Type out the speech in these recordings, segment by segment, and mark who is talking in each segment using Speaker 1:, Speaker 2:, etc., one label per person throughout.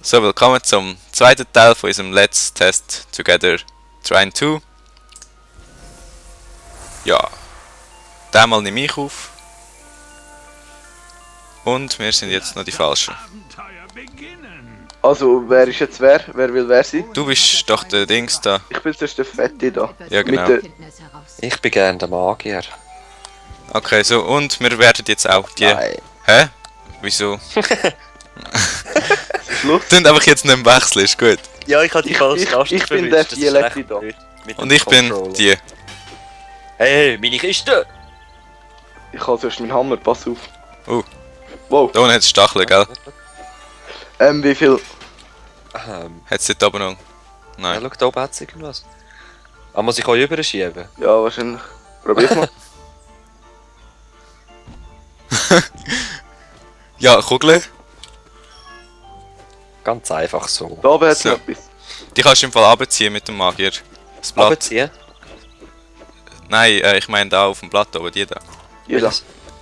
Speaker 1: So, willkommen zum zweiten Teil von unserem Let's Test Together Train 2. Ja, diesmal nehme ich auf. Und wir sind jetzt noch die Falschen.
Speaker 2: Also, wer ist jetzt wer? Wer will wer sein?
Speaker 1: Du bist doch der Dings da.
Speaker 2: Ich bin sonst der Fette da.
Speaker 1: Ja, genau.
Speaker 2: Mit
Speaker 3: Ich bin gern der Magier.
Speaker 1: Okay, so, und wir werden jetzt auch die...
Speaker 3: Nein.
Speaker 1: Hä? Wieso?
Speaker 2: Schluss.
Speaker 1: Sind einfach jetzt nicht mehr wechseln, ist gut.
Speaker 3: Ja, ich habe die falsche Taste
Speaker 2: ich bin
Speaker 3: verwischt,
Speaker 2: der
Speaker 3: das ist
Speaker 2: Violette
Speaker 3: recht
Speaker 2: da.
Speaker 3: blöd mit dem
Speaker 1: Und ich bin
Speaker 3: Controller.
Speaker 1: die.
Speaker 3: Hey, meine Kiste!
Speaker 2: Ich habe sonst meinen Hammer, pass auf.
Speaker 1: Oh.
Speaker 2: Wow.
Speaker 1: Da unten hat es Stacheln, gell?
Speaker 2: Wie viel?
Speaker 1: Hat es dort oben noch?
Speaker 3: Ja,
Speaker 1: Nein.
Speaker 3: schau, da oben hat es irgendwas. Ah, muss ich euch überschieben?
Speaker 2: Ja, wahrscheinlich. Probier's mal.
Speaker 1: Ja, Kugeln.
Speaker 3: Ganz einfach so.
Speaker 2: Da oben hat es
Speaker 1: So.
Speaker 2: noch etwas.
Speaker 1: Die kannst du im Fall abziehen mit dem Magier. Das Blatt.
Speaker 3: Abziehen?
Speaker 1: Nein, ich meine da auf dem Blatt oben, die da.
Speaker 2: Jeder.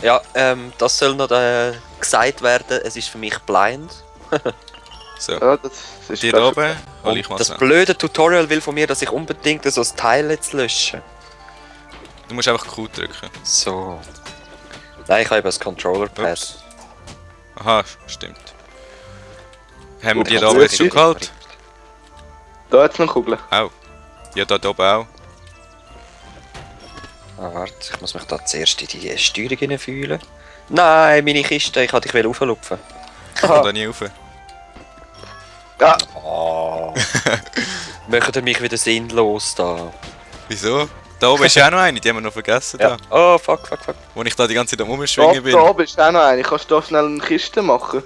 Speaker 3: Ja, das soll noch gesagt werden, es ist für mich blind.
Speaker 1: So.
Speaker 2: Ja, das ist
Speaker 1: Die
Speaker 2: gleich
Speaker 1: da
Speaker 2: schon-
Speaker 1: oben hol ich mal
Speaker 3: Das
Speaker 1: so.
Speaker 3: blöde Tutorial will von mir, dass ich unbedingt so ein Teil jetzt löschen.
Speaker 1: Du musst einfach Q drücken.
Speaker 3: So. Nein, ich habe eben das Controller-Pad.
Speaker 1: Ups. Aha, stimmt. Haben wir
Speaker 2: Gut,
Speaker 1: die da
Speaker 2: also
Speaker 1: oben jetzt schon
Speaker 2: jetzt-
Speaker 1: geholt?
Speaker 2: Da hat es noch Kugeln.
Speaker 1: Auch. Ja, da oben auch.
Speaker 3: Ah, warte, ich muss mich da zuerst in die Steuerung hineinfühlen. Nein, meine Kiste, ich wollte dich auflupfen.
Speaker 1: Ich komme da nie rauf.
Speaker 2: Ja,
Speaker 3: Oh. Möchtet ihr mich wieder sinnlos da?
Speaker 1: Wieso? Da oben ist ja auch noch eine, die haben wir noch vergessen.
Speaker 3: Ja.
Speaker 1: Da.
Speaker 3: Oh, fuck.
Speaker 1: Wo ich da die ganze Zeit am
Speaker 2: da,
Speaker 1: Rumschwingen bin.
Speaker 2: da oben ist auch noch eine. Kannst du da schnell eine Kiste machen?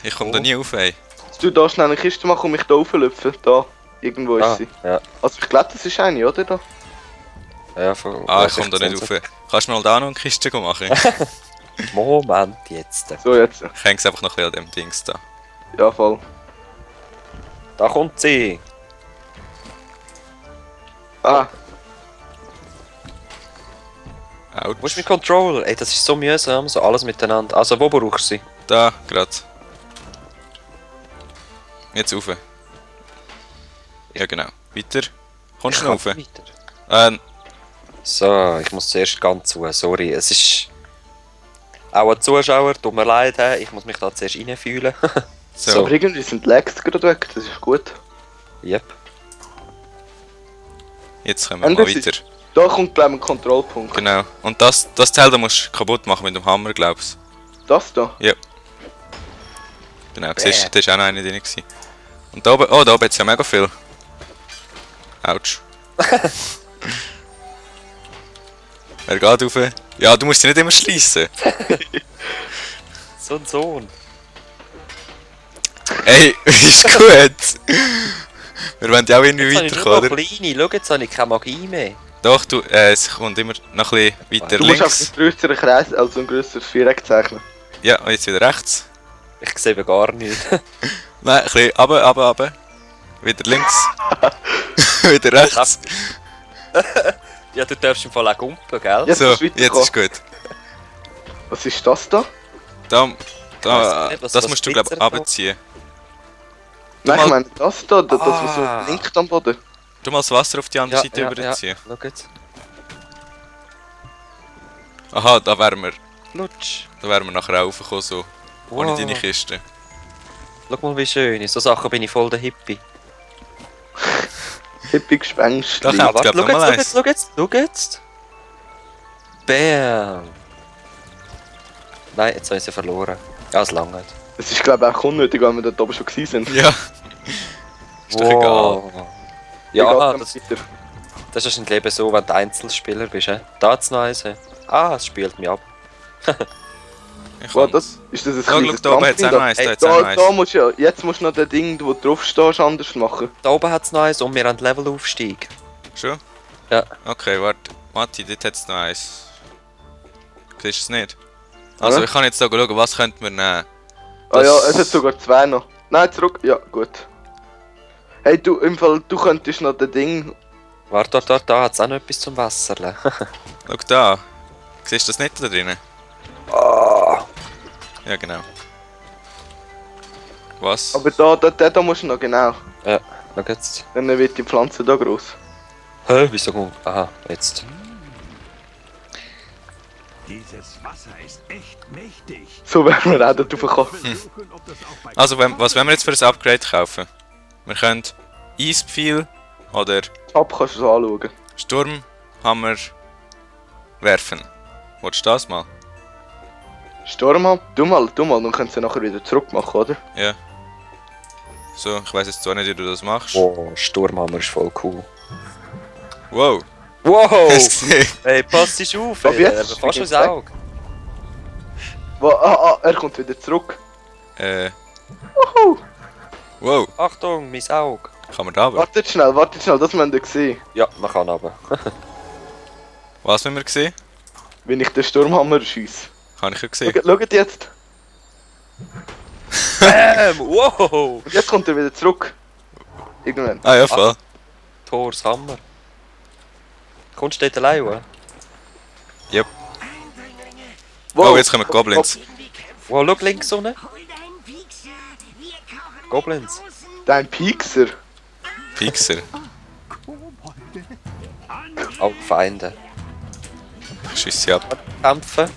Speaker 1: Ich komme da nie rauf, ey.
Speaker 2: Kannst du da schnell eine Kiste machen und mich da rauflüpfen? Da. Irgendwo ist
Speaker 3: Ah,
Speaker 2: sie.
Speaker 3: ja.
Speaker 2: Also ich glaube, das ist eine, oder? Da.
Speaker 3: Ja, von,
Speaker 1: Ich komme da nicht rauf. Kannst du mal da noch eine Kiste machen?
Speaker 3: Moment, jetzt.
Speaker 2: So, jetzt.
Speaker 1: Ich hänge es einfach noch ein bisschen an dem Dings da.
Speaker 2: Ja, voll.
Speaker 3: Da kommt sie.
Speaker 2: Ah,
Speaker 3: Wo ist
Speaker 1: Autsch.
Speaker 3: mein Controller? Ey, das ist so mühsam, so alles miteinander. Also, wo brauchst du sie?
Speaker 1: Da, grad. Jetzt rauf. Ja, genau. Weiter. Kommst du noch rauf?
Speaker 3: Weiter. So, ich muss zuerst ganz zu. Sorry, es ist... Auch ein Zuschauer, tut mir leid, ich muss mich da zuerst reinfühlen.
Speaker 1: So.
Speaker 2: aber irgendwie sind die Lags gerade weg. Das ist gut.
Speaker 3: Yep.
Speaker 1: Jetzt kommen wir mal
Speaker 2: Anders
Speaker 1: weiter.
Speaker 2: Da kommt, glaube ich, ein Kontrollpunkt.
Speaker 1: Genau. Und das Teil da musst du kaputt machen mit dem Hammer, glaubst
Speaker 2: Das da?
Speaker 1: du? Genau, siehst du, da war auch noch eine drin. Gewesen. Und da oben, oh, da oben hat es ja mega viel. Autsch. Wer geht rauf? Ja, du musst sie nicht immer schliessen.
Speaker 3: So ein Sohn.
Speaker 1: Ey, ist gut. Wir wollen ja auch irgendwie
Speaker 3: Jetzt habe ich nur
Speaker 1: weiterkommen,
Speaker 3: noch
Speaker 1: oder?
Speaker 3: kleine. Schau, jetzt habe ich keine Magie mehr.
Speaker 1: Doch, du, es kommt immer noch ein bisschen weiter
Speaker 2: Du musst
Speaker 1: links.
Speaker 2: einfach einen grösseren Kreis, also ein grösseres Viereck zeichnen.
Speaker 1: Ja, und jetzt wieder rechts.
Speaker 3: Ich sehe eben gar nichts.
Speaker 1: Nein, ein bisschen runter. Wieder links. Wieder rechts.
Speaker 3: Ja, du darfst im Fall auch gumpen, gell?
Speaker 2: Jetzt
Speaker 1: So,
Speaker 2: musst du
Speaker 1: jetzt
Speaker 2: weiterkommen.
Speaker 1: ist gut.
Speaker 2: Was ist das da?
Speaker 1: Da,
Speaker 3: weiss nicht,
Speaker 1: das musst du, glaube ich,
Speaker 3: glitzert da?
Speaker 1: runterziehen.
Speaker 2: Nein,
Speaker 1: mal-
Speaker 2: ich meine das da, das was
Speaker 3: Ah.
Speaker 2: so blinkt am Boden.
Speaker 1: Du mal das Wasser auf die andere Seite überziehen.
Speaker 3: Schau jetzt.
Speaker 1: Aha, da wären wir nachher raufgekommen, so. Ohne
Speaker 3: Wow.
Speaker 1: deine Kiste.
Speaker 3: Schau mal, wie schön. In so Sachen bin ich voll der Hippie.
Speaker 2: Hippie-Gespenst.
Speaker 1: Da
Speaker 3: Ah,
Speaker 1: kommt,
Speaker 3: warte,
Speaker 1: glaub ich, nochmal eins.
Speaker 3: schau jetzt. Bam. Nein, jetzt habe ich sie verloren. Ja, es langt.
Speaker 2: Es ist glaube ich auch unnötig, weil wir dort oben schon gewesen sind.
Speaker 1: Ja. Ist doch egal.
Speaker 3: Ja,
Speaker 2: Egal, weiter.
Speaker 3: das ist im Leben so, wenn du Einzelspieler bist. Da hat's nice. Es spielt mich ab.
Speaker 1: Ich
Speaker 2: Wow,
Speaker 1: komm's.
Speaker 2: das, ist das ein
Speaker 1: Schau,
Speaker 2: kleines
Speaker 1: da oben hat es auch
Speaker 2: Trampelin
Speaker 1: noch eins,
Speaker 3: Ey,
Speaker 1: da hat's auch noch
Speaker 2: da
Speaker 1: eins.
Speaker 2: musst du ja, jetzt musst du noch das Ding, wo du drauf stehst, anders machen.
Speaker 3: Da oben hat's nice und wir haben Levelaufstieg.
Speaker 1: Schon?
Speaker 3: Ja.
Speaker 1: Okay, warte. Matti, dort hat es noch eins. Siehst du es nicht? Also,
Speaker 2: Ja.
Speaker 1: ich kann jetzt da schauen, was könnten wir nehmen.
Speaker 2: Ah ja,
Speaker 1: Das-
Speaker 2: es hat sogar zwei noch. Nein, zurück. Ja, gut. Hey, du, im Fall, du könntest noch das Ding...
Speaker 3: Warte, da hat's auch noch etwas zum Wasserle.
Speaker 1: Schau da. Siehst du das nicht da drinnen?
Speaker 3: Ah.
Speaker 1: Ja, genau. Was?
Speaker 2: Aber da musst du noch genau.
Speaker 3: Ja, schau jetzt.
Speaker 2: Dann wird die Pflanze da groß.
Speaker 3: Hä, wieso kommt... Aha, jetzt.
Speaker 4: Dieses Wasser ist echt mächtig.
Speaker 2: So werden wir auch da drauf kommen.
Speaker 4: Versuchen, ob das auch bei
Speaker 1: Also, was wollen wir jetzt für ein Upgrade kaufen? Wir können Eispfeil oder
Speaker 2: Ab kannst du es anschauen.
Speaker 1: Sturmhammer werfen. Willst du das mal?
Speaker 2: Sturm ab, du mal, dann können sie nachher wieder zurück machen, oder?
Speaker 1: Ja. So, ich weiß jetzt zwar nicht, wie du das machst.
Speaker 3: Oh, Sturmhammer ist voll cool.
Speaker 1: Wow!
Speaker 3: Wow!
Speaker 1: Hast du gesehen?
Speaker 3: Hey, pass dich auf,
Speaker 2: Aber
Speaker 3: ey.
Speaker 2: jetzt
Speaker 3: Fast
Speaker 2: ist
Speaker 3: ins
Speaker 2: es weg.
Speaker 3: Auge.
Speaker 2: Er kommt wieder zurück.
Speaker 3: Oh.
Speaker 2: Wuhu!
Speaker 1: Wow!
Speaker 3: Achtung, mein Auge.
Speaker 1: Kann man da runter?
Speaker 2: Wartet schnell, das müsst ihr sehen.
Speaker 3: Ja, man kann aber.
Speaker 1: Was haben wir gesehen?
Speaker 2: Wenn ich den Sturmhammer schiesse.
Speaker 1: Habe ich ja gesehen.
Speaker 2: Schaut jetzt.
Speaker 3: Bam! Wow!
Speaker 2: Und jetzt kommt er wieder zurück. Irgendwann.
Speaker 1: Ah ja, voll.
Speaker 3: Thors Hammer. Kommst du dort allein, oder?
Speaker 1: Oh, jetzt kommen Goblins.
Speaker 3: Wow, schau links unten. Goblins.
Speaker 2: Dein Piekser.
Speaker 1: Pixar.
Speaker 3: Auch Feinde.
Speaker 1: Ich schiesse sie ab.
Speaker 3: Kämpfen.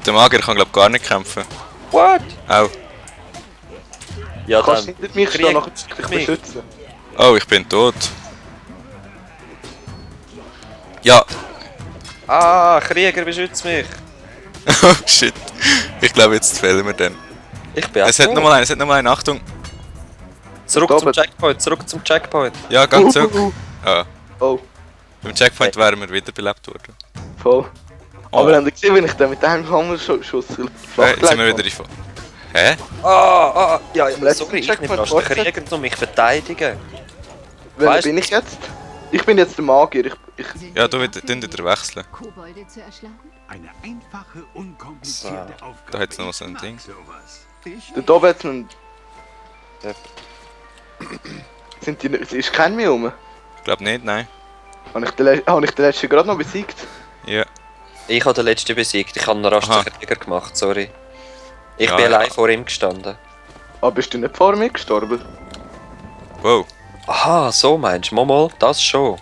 Speaker 1: Der Magier kann glaub gar nicht kämpfen.
Speaker 3: What?
Speaker 1: Au.
Speaker 3: Ja,
Speaker 2: Kannst
Speaker 3: dann.
Speaker 2: du hinter mich
Speaker 3: Krieg
Speaker 2: stehen, nachher
Speaker 3: mich.
Speaker 2: dich beschützen.
Speaker 1: Oh, ich bin tot. Ja.
Speaker 3: Ah, Krieger, beschütz mich.
Speaker 1: Oh shit. Ich glaube, jetzt fehlen wir dann.
Speaker 3: Ich bin
Speaker 1: Es hat
Speaker 3: tot.
Speaker 1: nochmal einen, Achtung.
Speaker 3: Zurück
Speaker 2: Da
Speaker 3: zum
Speaker 2: oben.
Speaker 3: Checkpoint, zurück zum Checkpoint.
Speaker 1: Ja, ganz zurück. Ah,
Speaker 2: Oh,
Speaker 1: beim Checkpoint wären wir wiederbelebt worden.
Speaker 2: voll.
Speaker 1: Oh.
Speaker 2: Aber habt ihr gesehen, wenn ich den mit dem Hammerschuss
Speaker 1: Jetzt sind wir wieder in. Hä?
Speaker 3: Ja,
Speaker 2: Am letzten
Speaker 3: sorry, ich
Speaker 2: Checkpoint
Speaker 3: nehme fast den
Speaker 2: vorher.
Speaker 3: Krieger, um mich verteidigen.
Speaker 2: Wer
Speaker 3: Weißt-
Speaker 2: bin ich jetzt? Ich bin jetzt der Magier. Ich
Speaker 1: Ja, du wieder wechseln.
Speaker 5: Kobolde zu erschlagen?
Speaker 4: Eine einfache, unkomplizierte Aufgabe.
Speaker 1: Da hat's noch
Speaker 4: Ich
Speaker 1: so ein
Speaker 4: mag
Speaker 1: Ding.
Speaker 4: sowas. Ich
Speaker 2: der da jetzt einen.
Speaker 3: Ja.
Speaker 2: Sind die. Ist kein mehr rum?
Speaker 1: Ich glaube nicht, nein.
Speaker 2: Habe ich den letzten gerade noch besiegt?
Speaker 1: Ja.
Speaker 3: Ich habe den letzten besiegt, ich habe einen rasten
Speaker 1: Aha.
Speaker 3: Krieger gemacht, sorry. Ich
Speaker 1: Ja,
Speaker 3: bin
Speaker 1: ja.
Speaker 3: allein vor ihm gestanden.
Speaker 2: Aber bist du nicht vor mir gestorben?
Speaker 1: Wow.
Speaker 3: Aha, so meinst du, mal, das schon.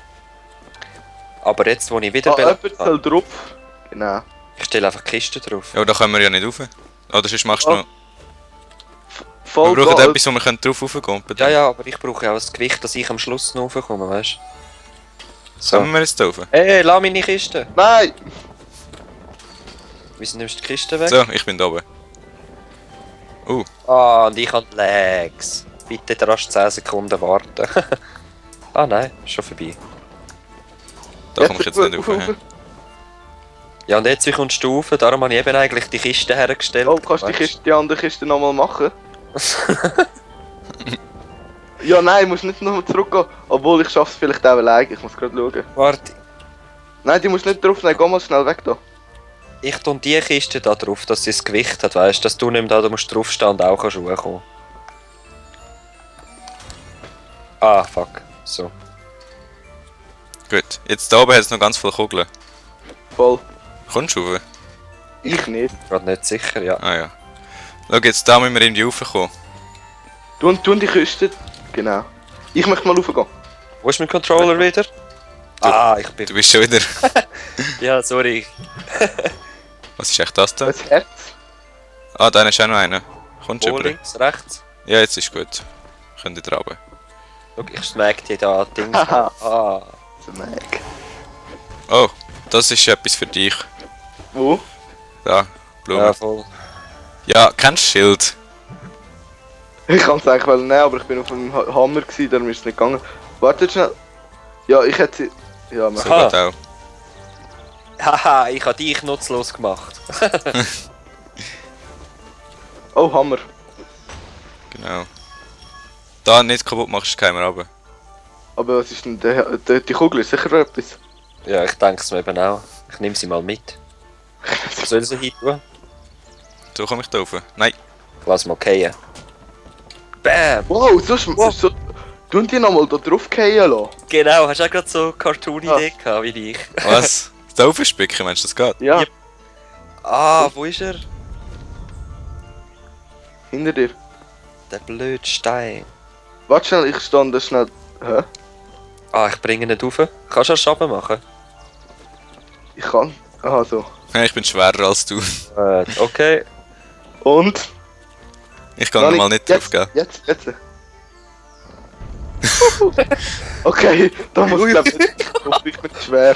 Speaker 3: Aber jetzt, wo ich wieder
Speaker 2: Jemand
Speaker 3: bin,
Speaker 2: soll drauf. Genau.
Speaker 3: ich stelle einfach Kisten drauf.
Speaker 1: Ja, da können wir ja nicht rauf. Oder sonst machst du
Speaker 2: Oh.
Speaker 1: noch.
Speaker 2: Voll
Speaker 1: Wir brauchen
Speaker 2: geil.
Speaker 1: etwas, wo wir drauf raufkommen.
Speaker 3: Ja, ja, aber ich brauche ja auch das Gewicht, dass ich am Schluss noch raufkomme, weißt du? So.
Speaker 1: Kommen wir jetzt da rauf?
Speaker 3: Hey, lass meine Kiste!
Speaker 2: Nein!
Speaker 3: Wieso nimmst du die Kiste weg?
Speaker 1: So, ich bin da oben.
Speaker 3: Ah, und ich habe Lags. Bitte rasch 10 Sekunden warten. Ah nein, ist schon vorbei.
Speaker 1: Da komme ich jetzt nicht rauf. hä?
Speaker 3: Ja, und jetzt, wie kommst du rauf? Darum habe ich eben eigentlich die Kiste hergestellt.
Speaker 2: Oh, kannst du
Speaker 3: weißt
Speaker 2: die andere Kiste nochmal machen?
Speaker 3: du?
Speaker 2: Ja, nein, musst nicht nochmal zurückgehen. Obwohl, ich schaff's vielleicht auch alleine. Ich muss gerade schauen.
Speaker 3: Warte,
Speaker 2: Nein, die musst nicht drauf nehmen. Geh mal schnell weg da.
Speaker 3: ich tue die Kiste da drauf, dass sie das Gewicht hat, weißt du? Dass du nicht mehr da musst draufstehen und auch kannst hochkommen. Ah, fuck. So.
Speaker 1: Gut, jetzt da oben hat es noch ganz viele Kugeln.
Speaker 2: Voll.
Speaker 1: Kommst du rauf?
Speaker 2: Ich nicht.
Speaker 3: Gerade nicht sicher, ja.
Speaker 1: Ah ja. Schau, jetzt da müssen wir irgendwie raufkommen.
Speaker 2: Tun die Kiste. Genau. Ich möchte mal raufgehen.
Speaker 3: Wo ist mein Controller wieder? Ah, ich bin...
Speaker 1: Du bist schon wieder.
Speaker 3: Ja, sorry.
Speaker 1: Was ist echt das da?
Speaker 2: Das Herz.
Speaker 1: Ah, da ist auch noch einer. Kommst du
Speaker 3: Wo
Speaker 1: rüber?
Speaker 3: links, rechts?
Speaker 1: Ja, jetzt ist gut. Könnt ihr runter.
Speaker 3: Schau, ich smack die da Dings.
Speaker 2: Haha.
Speaker 3: Ah.
Speaker 2: Smack.
Speaker 1: Oh, das ist etwas für dich.
Speaker 2: Wo?
Speaker 1: Da, Blume.
Speaker 3: Ja,
Speaker 1: Ja,
Speaker 3: voll.
Speaker 1: kennst du Schild?
Speaker 2: Ich kann es eigentlich nehmen, aber ich bin auf dem Hammer gewesen, darum ist es nicht gegangen. Wartet schnell. Ja, ich hätte sie. Ja,
Speaker 1: So
Speaker 2: mach.
Speaker 3: Aha.
Speaker 1: geht auch.
Speaker 3: Haha, ich habe dich nutzlos gemacht.
Speaker 2: Oh, Hammer.
Speaker 1: Genau. Da nicht kaputt machst, kommen wir runter.
Speaker 2: Aber was ist denn die Kugel? Ist sicher etwas.
Speaker 3: Ja, ich denke es mir eben auch. Ich nehme sie mal mit. Was soll sie hin tun?
Speaker 1: So komme ich da rauf. Nein.
Speaker 3: Lass mal fallen. Bam!
Speaker 2: Wow,
Speaker 3: Wow.
Speaker 2: so. Tun die nochmal da drauf fallen lassen?
Speaker 3: Genau, hast du auch gerade so Cartoon-Idee gehabt wie ich?
Speaker 1: Was? Da raufspicken, meinst du, das geht?
Speaker 2: Ja,
Speaker 3: Yep. Ah, wo ist er?
Speaker 2: hinter dir.
Speaker 3: der blöde Stein.
Speaker 2: Warte schnell, ich stand da schnell. Hä?
Speaker 3: Ah, ich bringe ihn nicht rauf. Kannst du einen Schaden machen?
Speaker 2: Ich kann. Aha, so.
Speaker 1: Ja, ich bin schwerer als du.
Speaker 3: Okay.
Speaker 2: Und?
Speaker 1: Ich kann normal nicht drauf,
Speaker 2: jetzt,
Speaker 1: gell?
Speaker 2: Jetzt. Okay, da muss ich glaube ich bin schwer.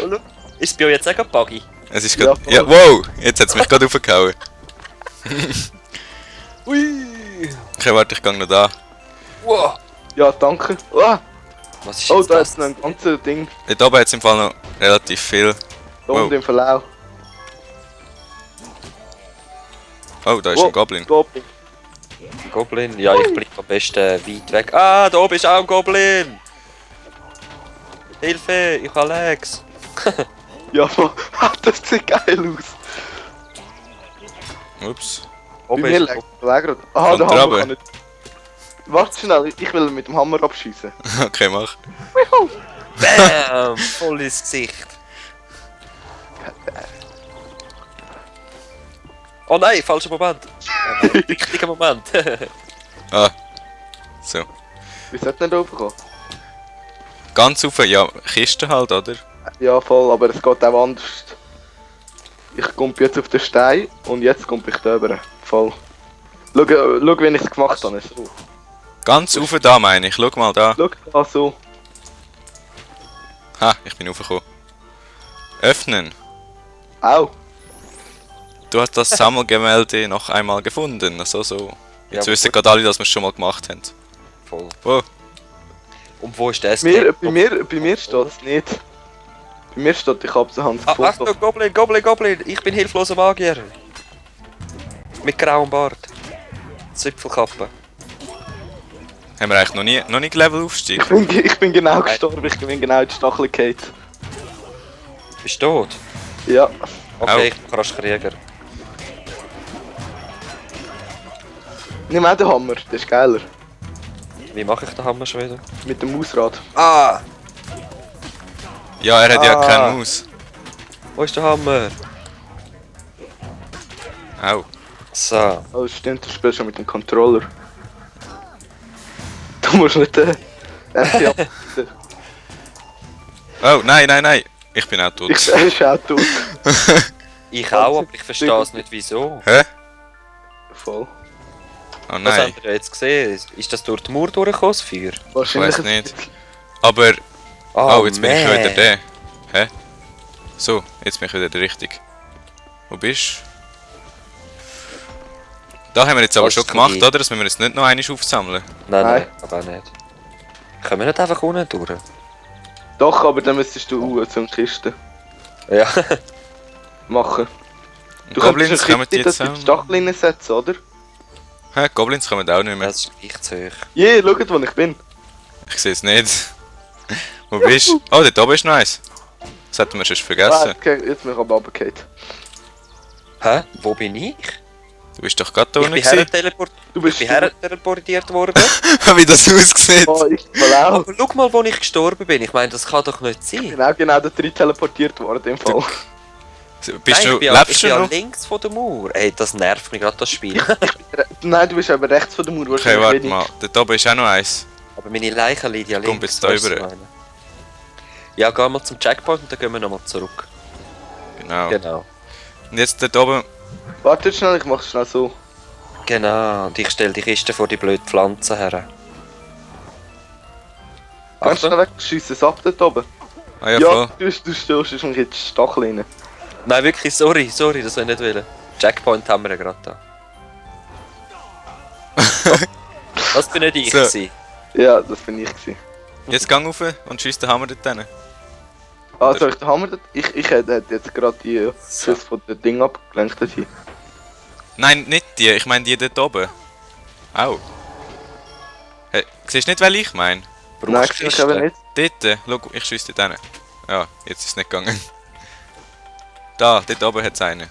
Speaker 3: Ist es bei euch jetzt auch buggy?
Speaker 1: Es ist
Speaker 2: Ja,
Speaker 1: grad...
Speaker 2: voll.
Speaker 1: Ja, wow! Jetzt hat es mich gerade aufgehauen.
Speaker 3: Ui!
Speaker 1: Okay, warte, ich gang noch da.
Speaker 3: Wow!
Speaker 2: Ja, danke. Ah,
Speaker 3: Was ist
Speaker 2: oh,
Speaker 3: jetzt
Speaker 2: da
Speaker 3: das?
Speaker 2: ist noch ein ganzes Ding.
Speaker 1: Dort oben hat es im Fall noch relativ viel.
Speaker 2: Da
Speaker 1: Wow.
Speaker 2: unten im Verlauf.
Speaker 1: Oh, da ist
Speaker 2: Wow.
Speaker 1: ein Goblin.
Speaker 2: Goblin.
Speaker 3: Goblin? Ja, ich bleibe am besten weit weg. Ah, da oben ist auch ein Goblin! Hilfe, ich habe Legs.
Speaker 2: Ja, das sieht geil aus.
Speaker 1: Ups.
Speaker 2: Bei
Speaker 3: Oben
Speaker 2: mir
Speaker 3: ist
Speaker 2: lag der gerade. Aha,
Speaker 1: Kommt
Speaker 2: der
Speaker 1: er
Speaker 2: Hammer
Speaker 1: runter?
Speaker 2: kann nicht. Warte schnell, ich will ihn mit dem Hammer abschießen.
Speaker 1: Okay, mach.
Speaker 3: Bam! Voll ins Gesicht. Oh nein, falscher Moment. Richtiger Moment.
Speaker 1: Ah. So.
Speaker 2: Wie sollte denn da raufkommen?
Speaker 1: Ganz rauf, ja, Kiste halt, oder?
Speaker 2: Ja, voll, aber es geht auch anders. Ich komme jetzt auf den Stein und jetzt komme ich da rüber. Voll. Schau, wie ich es gemacht habe. So.
Speaker 1: Ganz rauf da, meine ich. Schau mal da.
Speaker 2: Schau, da so.
Speaker 1: Ha, ich bin raufgekommen. Öffnen.
Speaker 2: Au.
Speaker 1: Du hast das Sammelgemälde noch einmal gefunden. Also so. Jetzt
Speaker 3: Ja,
Speaker 1: wissen
Speaker 3: gut.
Speaker 1: gerade alle, dass wir es schon mal gemacht haben.
Speaker 3: Voll.
Speaker 1: Wow.
Speaker 3: Und wo ist der
Speaker 2: Bei mir steht es nicht. Bei mir steht, ich habe es
Speaker 3: Ah,
Speaker 2: gefunden.
Speaker 3: Achtung, Goblin, Goblin, Goblin! Ich bin hilfloser Magier! Mit grauem Bart. Zipfelkappe.
Speaker 1: Haben wir eigentlich noch nicht Levelaufstieg?
Speaker 2: Ich bin genau gestorben, ich bin genau in die Stachel gefallen.
Speaker 3: Bist du tot?
Speaker 2: Ja.
Speaker 3: Okay,
Speaker 1: Au.
Speaker 3: ich bin Krieger.
Speaker 2: Nimm auch den Hammer, der ist geiler.
Speaker 3: Wie mache ich den Hammer schon wieder?
Speaker 2: Mit dem Mausrad.
Speaker 3: Ah!
Speaker 1: Ja, er hat ja
Speaker 3: Ah.
Speaker 1: keine Maus.
Speaker 3: Wo ist der Hammer?
Speaker 1: Au.
Speaker 3: So.
Speaker 2: Oh, stimmt, du spielst schon mit dem Controller. Du musst nicht MP ab.
Speaker 1: Oh, nein, nein, nein. Ich bin auch tot.
Speaker 2: Er ist auch tot.
Speaker 3: Ich auch, aber ich verstehe es nicht wieso.
Speaker 1: Hä?
Speaker 2: Voll.
Speaker 1: Oh
Speaker 3: Was
Speaker 1: nein,
Speaker 3: habt ihr jetzt gesehen? Ist das durch die Mauer durchgekommen, das Feuer?
Speaker 1: ich weiß nicht. Aber... Oh, jetzt bin ich wieder der. Hä? So, jetzt bin ich wieder der richtig. Wo bist du? Da haben wir jetzt aber
Speaker 3: Was
Speaker 1: schon
Speaker 3: ist
Speaker 1: gemacht,
Speaker 3: die-
Speaker 1: oder? Das müssen wir jetzt nicht noch einmal aufsammeln.
Speaker 3: Nein,
Speaker 2: Nein.
Speaker 3: aber auch nicht. Können wir nicht einfach unten durch?
Speaker 2: Doch, aber dann müsstest du so eine Kiste
Speaker 3: Ja.
Speaker 2: machen.
Speaker 1: Und Goblins kommen
Speaker 2: die
Speaker 1: jetzt
Speaker 2: in die
Speaker 1: auch.
Speaker 2: Stachel reinsetzen, oder?
Speaker 1: Hä? Goblins kommen auch nicht mehr.
Speaker 3: Das ist gleich zu hoch.
Speaker 2: Je, schaut, wo ich bin.
Speaker 1: Ich sehe es nicht. Wo bist du? Oh, dort oben ist noch eins. Das hätten wir schon
Speaker 2: Ah,
Speaker 1: vergessen.
Speaker 2: okay, jetzt bin ich aber runtergefallen.
Speaker 3: Hä? Wo bin ich?
Speaker 1: Du bist doch gerade da
Speaker 3: Ich
Speaker 1: unten
Speaker 3: bin
Speaker 1: gewesen.
Speaker 2: Du bist
Speaker 3: teleportiert worden.
Speaker 1: Wie das aussieht.
Speaker 2: Oh, ich voll auch.
Speaker 3: Aber schau mal, wo ich gestorben bin. Ich meine, das kann doch nicht
Speaker 2: Ich
Speaker 3: sein.
Speaker 2: bin auch genau da drin teleportiert worden im Fall.
Speaker 1: Bist
Speaker 3: Nein,
Speaker 1: du,
Speaker 3: ich bin
Speaker 1: lebst
Speaker 3: ich
Speaker 1: du
Speaker 3: bin
Speaker 1: noch?
Speaker 3: links von der Mauer. Ey, das nervt mich gerade, das Spiel.
Speaker 2: Nein, du bist aber rechts von der Mauer
Speaker 1: Okay,
Speaker 2: wahrscheinlich
Speaker 1: warte
Speaker 2: wenig.
Speaker 1: mal. Dort oben ist auch noch eins.
Speaker 3: Aber meine Leiche liegt ja links.
Speaker 1: Komm, bis da
Speaker 3: weißt du,
Speaker 1: rüber.
Speaker 3: was ich meine? Ja, gehen wir zum Checkpoint und dann gehen wir nochmal zurück.
Speaker 1: Genau.
Speaker 3: Genau.
Speaker 1: Und jetzt dort oben.
Speaker 2: Warte schnell, ich mach's schnell so.
Speaker 3: Genau, und ich stelle die Kiste vor die blöden Pflanzen her.
Speaker 2: Kannst du schnell weg, schieß es ab dort oben.
Speaker 1: Ah ja, voll.
Speaker 2: du stellst mich in die Stachel rein.
Speaker 3: Nein, wirklich, sorry, das soll ich nicht wollen. Checkpoint haben wir ja gerade da. Das bin nicht ich
Speaker 1: So.
Speaker 3: gewesen.
Speaker 2: Ja, das bin ich gewesen.
Speaker 1: Jetzt gang rauf und schieß den Hammer dort hin.
Speaker 2: Ah, soll ich den Hammer dort? Ich hätte jetzt gerade die Schuss von dem Ding abgelenkt hier.
Speaker 1: Nein, nicht die. Ich meine die dort oben. Au. Hey, siehst du nicht, welche ich meine?
Speaker 2: Nein,
Speaker 3: Brauchst
Speaker 2: ich
Speaker 3: du
Speaker 2: aber nicht.
Speaker 1: Dort. Schau, ich schieße dort hin. Ja, jetzt ist es nicht gegangen. Da, dort oben hat es einen.